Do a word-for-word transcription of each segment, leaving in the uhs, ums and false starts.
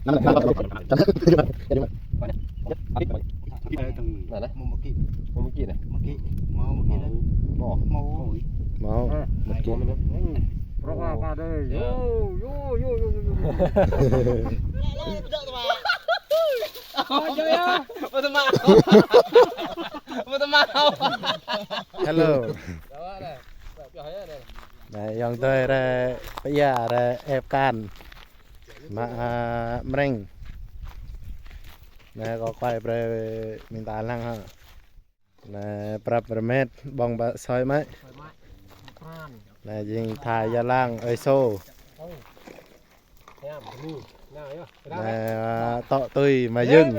Mana? Mau mukit. Mau mukit dah. Mau. Mau. Mau. Rok apa deh? Yo, yo, yo, yo, yo, yo. Ayo ya. Betul mau. Betul mau. Hello. Nai, ayŏng adơi rai, pia rai, ĕp akan. Mă, a, mreng. Nai, kâo quay brơi ƀing ta lăng hă. Nai, prăp rơmet, ƀơ̆ng ƀă soi mă. Nai, jing tha ia lăng, ơi sô. Nai, a, tŏ tui, mă yưng.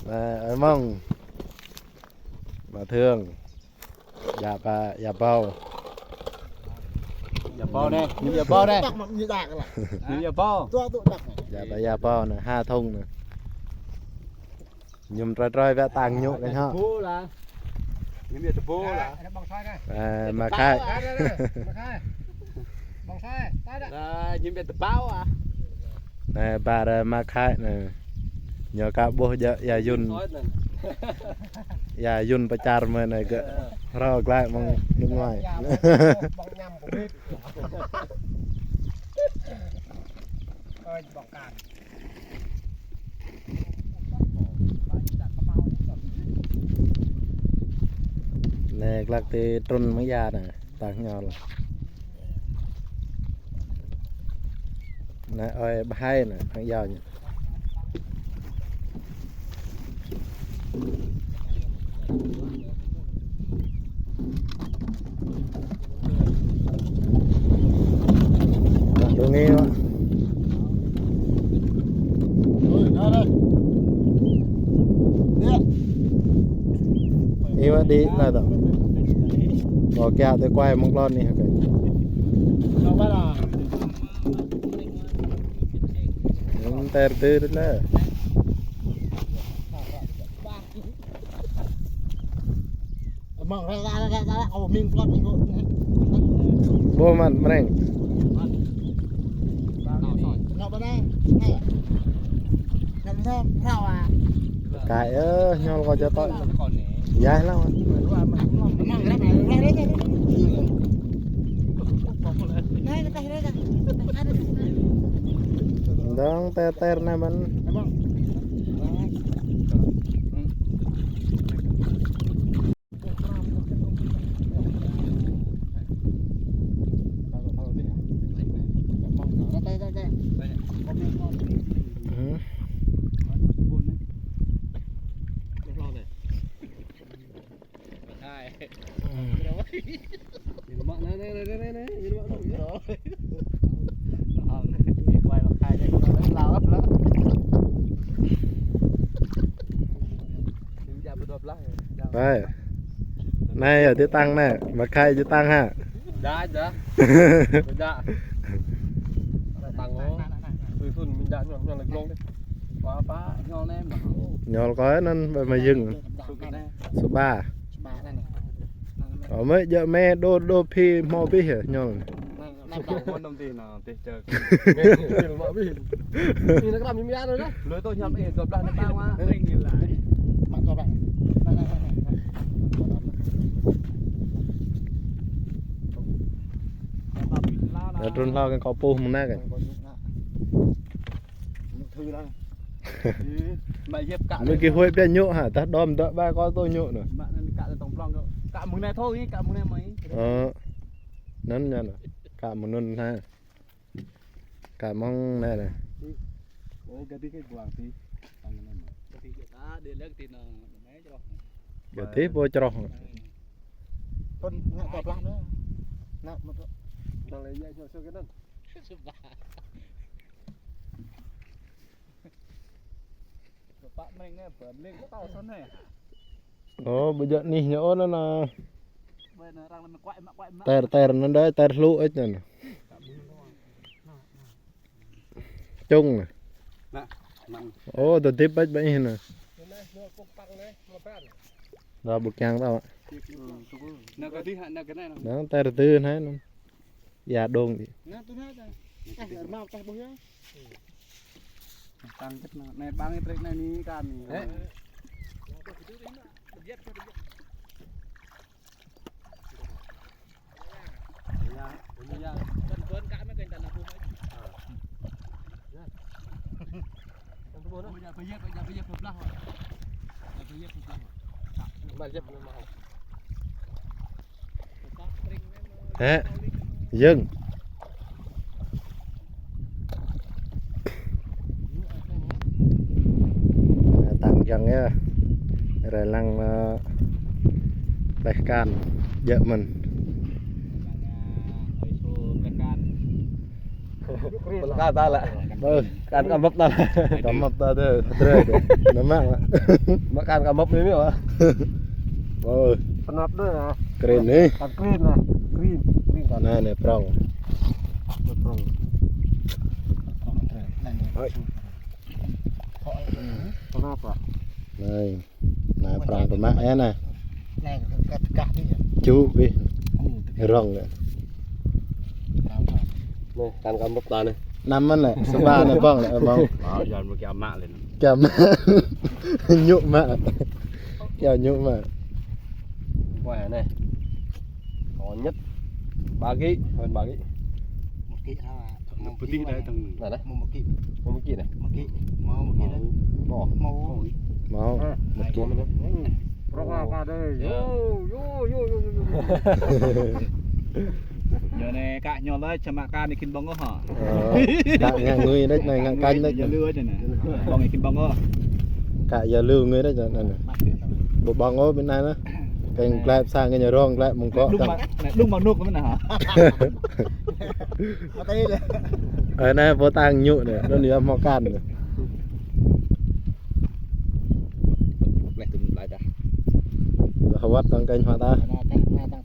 Nai, ơi mơ̆ng. Mă thương. Ia ba, ia bao. Ia bao nè, ñu ia bao nè. Ñu ia bao. Ia ba, ia bao nè, ha thùng nè. Ñu trôi trôi ƀă tăng ñu kơ ñu. Ñu ia tơbô lah. Ơ, mă khai. Lah, ñu ia tơbao ah. Nai, ba rai mă khai nè. Ñu ka ƀuh jă ia yun. Ia yun pơčar mơ̆n nai gơ̆. Hrŏ glaĭ mơ̆ng nước ngoài. Nai, glăk ti trŭn mơ̆ng ia nè, tah ñol. Nai, ơi, ƀai nè, hăng ia ñu. Dong iwa. Iwa đi là đó. Có kéo tới quay mông lon này hả? Ter ter lah. Ƀôh mă mreng. Kăi ơ, ñol kâo čơtŏ. Ia lah. Dong ter ter nai mơ̆n. Nai, nai, ya, ti tăng nai, mă khai ti tăng hă. Dah, dah. Dah. Tăng ô. Tui sun min dah ñol, ñol lek glông dih. Apa, ñol nem. Ñol kâo anŭn ƀơi mă yưng. Suk nè. Suk ba. Suk ba nè. Ơ, mơi jă mơi đô, đô phi hmâo pih hă, ñol. Năm tàu môn năm tỉ nè. Tih čơ. Mă bih. Ih, nă kram ñu mia nă. Lơi tô hiam ih, dua belah nă tang mă. Mă dua belah. Nă, nă, nă, nă. Nă trŭn hlâo kơ kâo puh mơ̆ng nă kơ. Mă hiăp kă. Mơi kơ huĭ biă ñu hă, tah đom dŏ ba kâo tô ñu nă. Mă nă kă tong plong kơ. Kă mơ̆ng nai thôi, kă mơ̆ng nai mơi. Ơ. Năn năn. Kă mơ̆ng năn hă. Kă mơ̆ng nai nè. Ơ, gati kơ buang ti. Tăng năn. Gati kơ ta, dê lek ti nă, nă mai čroh. Gati pô čroh. Kon ngă ta plah nă. Nă, mă. Tăng lĕ ia sô sô kơ năn. Sô ba. Pă mreng nè, pă mreng kơ tao sô nè. Ơ, ƀu djơ̆ anih ñu ôh nă nă. Ƀơi nă arăng nă kuai mă, kuai mă. Ter, ter năn đơi, ter hlŭ ĕč năn. Čung nă. Nă, nă. Ơ, tơ dip ĕč ƀơi ih nă. Nă, ƀu kiăng tao. Nă kơ dih hă, nă kơ nai nă. Nă, ter tơ nai nă. Ia dong đi. Nă, tu nă ta. Ơ, rơmang tah ƀuh yơh. Tăng chất nó. Anai ƀang trek anai ni kan ni. Ơ. Hĕ, yơng. Tăng kiăng yơh. Rai lăng, ơ, pleh akan. Djơ̆ mơ̆n. Pleh akan ta lĕ. Ơ. Akan kơmăp ta lĕ. Kơmăp ta tơ. Drơi tơ. Nă mă. Mă akan kơmăp anai mơ̆. Ơ. Pơnăp đơi hă. Kren anai. Akan kren lah. Kren. Kren kan. Anai, anai prŏng. Prŏng. Ơi. Pơnăp hă. Anai. Anai prŏng pơmă yơh anai. Anai kơ tơgah tih yơh. Ču bih. Rŏng lĕ. Anai, akan kơmăp ta anai. Năm mơ̆n lĕ, sa ba anai ƀơ̆ng lĕ, ƀơ̆ng. Ơ, yua mơ̆ kiăng mă lĕ. Kiăng mă. Ñu mă. Kiăng ñu mă. Wah, anai. Kơ ñĕt. Ba ký, hơn ba ký. Một ký hả? Anŭn pơtih đơi tơ̆ng. Anai, anai. Mơ̆ một ký. Mơ̆ một ký anai. Một ký. Mơ̆ một ký anai. Mơ̆. Mơ̆. Mơ̆. Một ký. Prŏng apa đơi. Yo, yo, yo. Yua anai kă ñu lĕ čơmă akan ni khĭn ƀơ̆ng ôh hă. Ơ, kă ngă ngui đĕč anai, ngă kañ đĕč. Yua lư đơi anai. Ƀơ̆ng ni khĭn ƀơ̆ng ôh. Kă yua lư ngui đĕč anai. Ƀu ƀơ̆ng ôh ƀing anai anai. Kơ̆ng glăi pơsang kơ̆ng rŏng glăi mơ̆ng kŏ. Đŭng mă, đŭng mă nuk mơ̆n hă. Mă tơi lĕ. Ơ, anai pô tăng ñu anai, anŭn yơh mơ̆ akan anai. Pleh tơm lai dah. Dah hơwăt tăng kơ̆ng hua ta.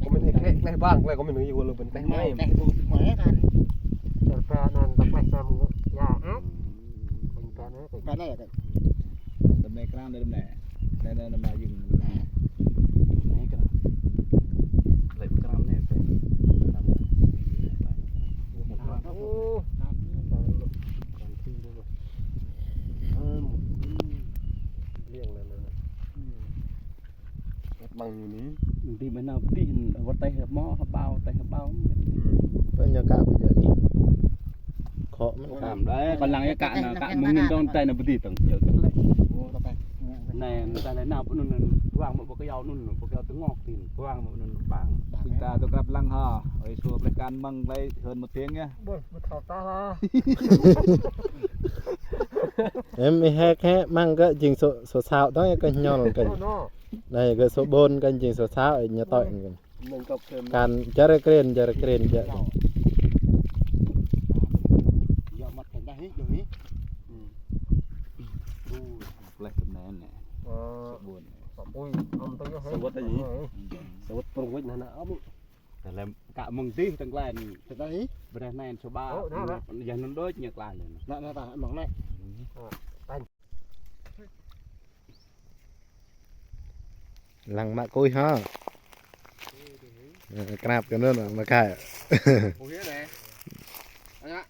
Kơ mĭn pleh, pleh ƀang, pleh kơ mĭn yua lơ ƀing pleh mai. Pleh ƀang mai kan. Čơr pă anŭn ta pleh sam yơh. Kơ̆ng pă anai. Pă anai yơh. Tơm anai kram đơi tơm anai. Anai, anai, anai mă yơ̆ng. Anai kram. Lĕ kram anai. Ơ. Ƀơ̆ng ñu anai. Ƀơ̆ng ñu anai. Ƀơ̆ng anai pơtih, wơ̆t tơ̆ hơbao, hơbao, tơ̆ hơbao. Ơ, ñu kă pơjơ̆ anai. Khŏ mơ̆n kă. Kram đơi, kơ lăng yơh kă anai, kă mơ̆ng anŭn dong tơ̆ anai pơtih tơ̆ng. Yơh, kơ lĕ. Anai, anai tơ̆ lĕ nao pơ anŭn, buang mă pơ kơyâo anŭn, pơ kơyâo tơngŏk tin, buang mă anŭn ƀang. Ƀing ta tơkrăp lăng hă, ơi sua pleh akan mơ̆ng lĕ hơn một tiếng yơh. Ƀuh, ƀu thâo tah lah. Em ih hek hek mơ̆ng kơ jing sô, sô sao tơ̆ng kơ ñol kơ. Anai kơ sô ƀôn kơ jing sô sao ñu tơi kơ. Kan čar kren, čar kren jă. Yơh mă kơ dah hĭ, yơh hĭ. Pleh tơm anai anai. Ơ. Sô ƀôn. Ui, ôm tơ yơh. Sô wơ̆t anai. Sô wơ̆t prŏng wơ̆t anai anai. Tơlơi kă mơ̆ng dih tơ̆ng klĕn. Tơdah hĭ. Breh anai sô ba. Ơ, anai, anai. Yơh anŭn đôč ñu klĕn anai. Anai, anai ta, mơ̆ng anai. Ơ, tan. Lăng mă kuih hă. Ơ, krap kơ anŭn mă kai. Ƀuh yơh anai. Anai.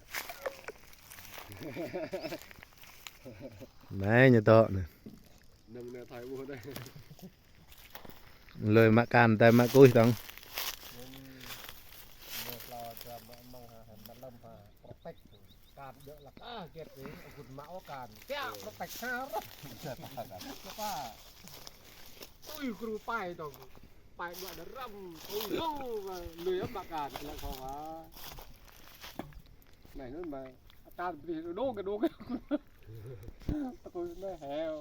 Anai ñu tŏ anai. Nơ̆ng anai thoi ƀuh anai. Lơi mă akan tơl mă kuih tơ̆ng. Kan djơ̆ lăk ah, kiet ni, agut mă ôh kan. Tiăp, lăk tĕk sar. Apa? Ui, kru pai tong. Pai dua dơrăm. Ui, lu, lui ăp mă kan, lăk kong ah. Anai anŭn mă, akan bri đô kơ đô kơ. Aku anai heo.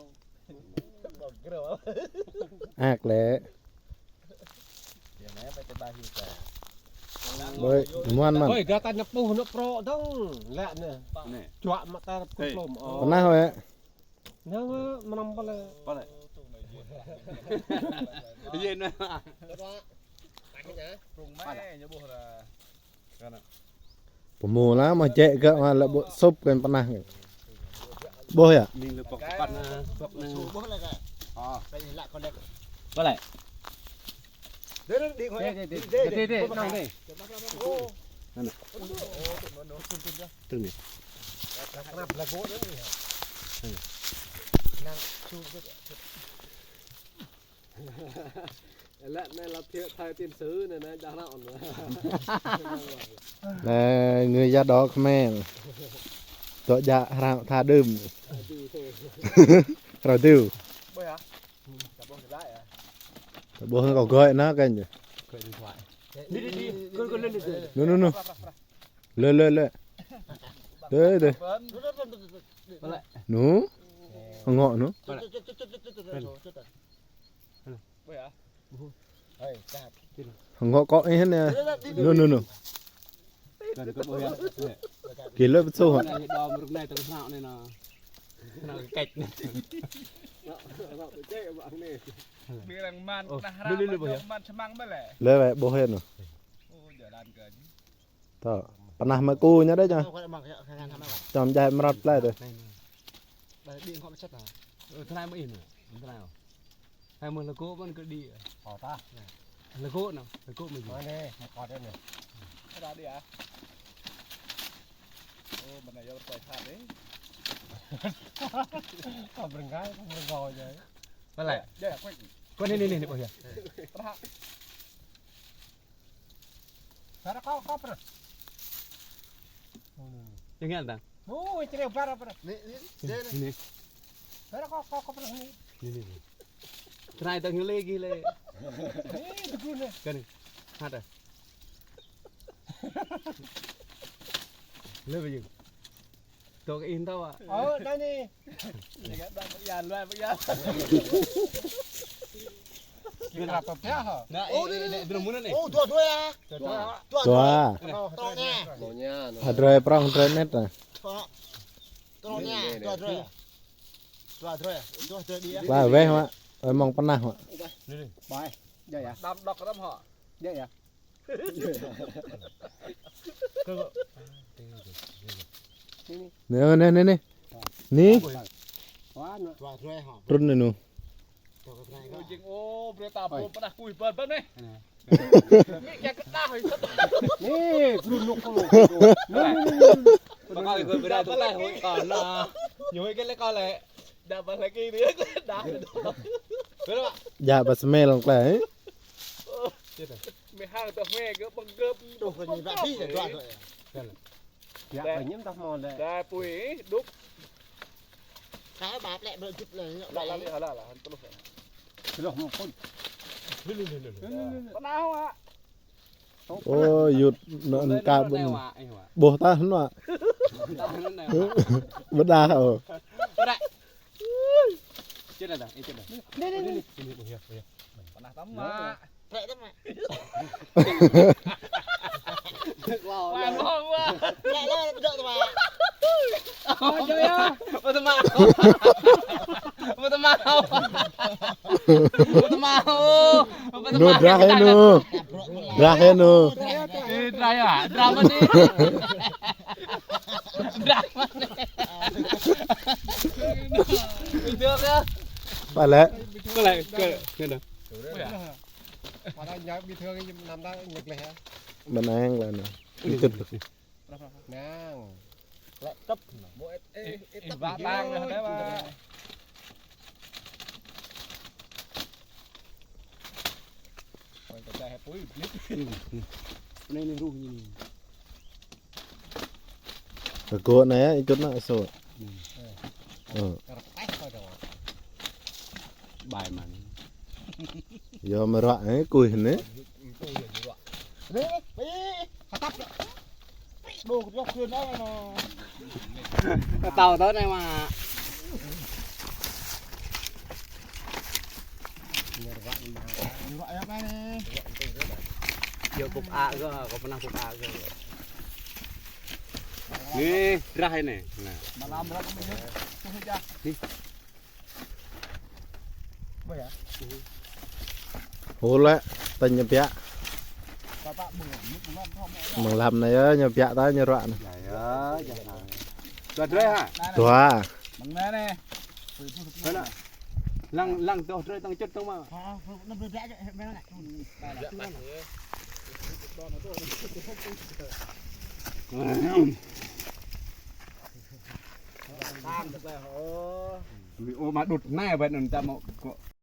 Ak lĕ. Ơi, muan mơ̆n. Ơi, gah ta năp puh năp prŏ dong. Lĕ anai. Anai. Čuă mă ta năp kuh plôm. Ơ. Pơnah wĕ. Anai wĕ, mơnăm pơlĕ. Pơlĕ. Yơh anai. Prung mai ñu ƀuh ra. Pơmô lah mă jĕ gơ̆ mă lĕ ƀu sŭp kơ pơnah. Ƀuh yơh? Ning lĕ pŏk păt anai, pŏk anai. Ƀuh lĕ kơ. Ơ. Pơlĕ. Dê, dê, dê, dê, dê, dê, dê, nong dê. Anŭn. Tơl anai. Lĕ anai là thiệu thầy tiên sư anai, anai, đa rau anŭn. Anai, người da đỏ Khmer. Dŏ djă hră tha đưm. Hră đưm. Ƀuh hă? Ƀuh hă, kâo gọi nó kênh. Gọi điện thoại. Đi, đi, đi. Con, con lên, lên, lên. Nô, nô, nô. Lĕ, lĕ, lĕ. Đơi, đơi. Nô. Ngŏ nô. Ngŏ kŏ ih anai. Nô, nô, nô. Kì lĕ pơsô hă? Lĕ wơ̆t ƀuh hĕ nô. Tơ, pơnah mă ku ñu đơi čang. Čang djai mơrăt lĕ tơ. Hai mươi lăm gốc đi. Ồ, ta. Hai mươi lăm gốc nè, hai mươi lăm gốc mới gì? Ôi, nè, một con đây nè. Cái đó đi à? Ôi, bên này vô quay thả đi. Không rừng gái, không rừng gò vậy. Bên này. Đây, quay. Con này, này, này, này, bao giờ? Thả. Bara kau, kau pernah? Yang ngan tang? Oh, cerita bara, bara. Ni, ni, ni. Bara kau, kau, kau pernah ni? Ni, ni, ni. Trai tang lagi le. Ni, tu guna. Kan ni. Ada. Lebih. Tơ kơ ih tơ wa. Ơ, anai ni. Ini kan dah bayar, luar bayar. Kira apa pia ha? Nah, oh, ini, ini, ini, ini, ini. Oh, dua, dua ya. Dua. Dua. Dua. Trôk nya. Trôk nya, trôk. Hơdrơi prŏng, hơdrơi net ah. Trôk. Trôk nya, dua, dua ya. Dua, dua ya. Dua, dua đi ya. Lah, weh, Mak. Weh mơ̆ng pơnah, Mak. Bai. Jai ya. Đăm đŏk răm hŏ. Jai ya. Nê, nê, nê, nê. Nê. Trŭn nê nu. Ôi, jing, ô, bre ta bom pơnah kui bơ̆n bơ̆n nê. Nê, kơ kơdah ơi. Nê, brŭn nuk kơ lu. Nê, nê, nê, nê. Bakal gue bơnai tơlơi hơi kơ na. Ñu hơi kơ lĕ kơ lĕ. Dah bơh lagi ni. Dah. Dah bơh smell klai. Mê hăng tơh mê gơ̆ ƀơ̆ng gơ̆. Đuh, kơ ñu bă phi dua dua. Biă kơ ñĕm tơh mơ̆n lĕ. Dah pui đŭk. Kơ bă plĕ brơi jŭp lĕ. Lah, lah, lah, lah, lah, han tơluh. Tơluh mơ̆n. Pơnah wa. Ô, yut nŏn ka ƀơ̆n. Ƀuh tah nŏ. Ƀơdah ô. Chết rồi, chết rồi. Đi, đi, đi. Sini, oh ya, oh ya. Pơnah tơm mă. Plĕ tơm mă. Wah, wah, wah. Plĕ lah, bedok tơm mă. Ơ, jai ya. Bơtơmah. Bơtơmah. Bơtơmah. Nu drah hĕ nu. Drah hĕ nu. Ê, drah ya. Drah mơ̆n anai. Drah mơ̆n anai. Bình thường ya. Pă lĕ? Pă lĕ? Kơ, kơ. Pă lĕ? Pă lĕ, bình thường năm ta nhật lĕ hă? Bên An là nè. Nang. Lĕ tŭp. Ê, ê, ê, tŭp. Ba tang dah, dah, ba. Ôi, tơdah pui, blip. Anai ni ruh ni. Kơ gơ̆ anai, ikut nak sô. Ơ. Bai mơ̆n. Yua mơ̆ ruă, ê, kuih anai. Tao tao anai mă. Yua kŭp a gơ̆, kâo pơnah kŭp a gơ̆. Ni, drah anai. Nah. Ni. Hô lĕ, tơñ ñu biă. Mơ̆ng lăm anai yơh, ñu biă tơl ñu ruă anai. Dua drơi hă? Dua. Lăng, lăng dua drơi tơng čut tơng mă. Ui, ơ, mă đŭt anai, ƀai anŭn ta mă kơ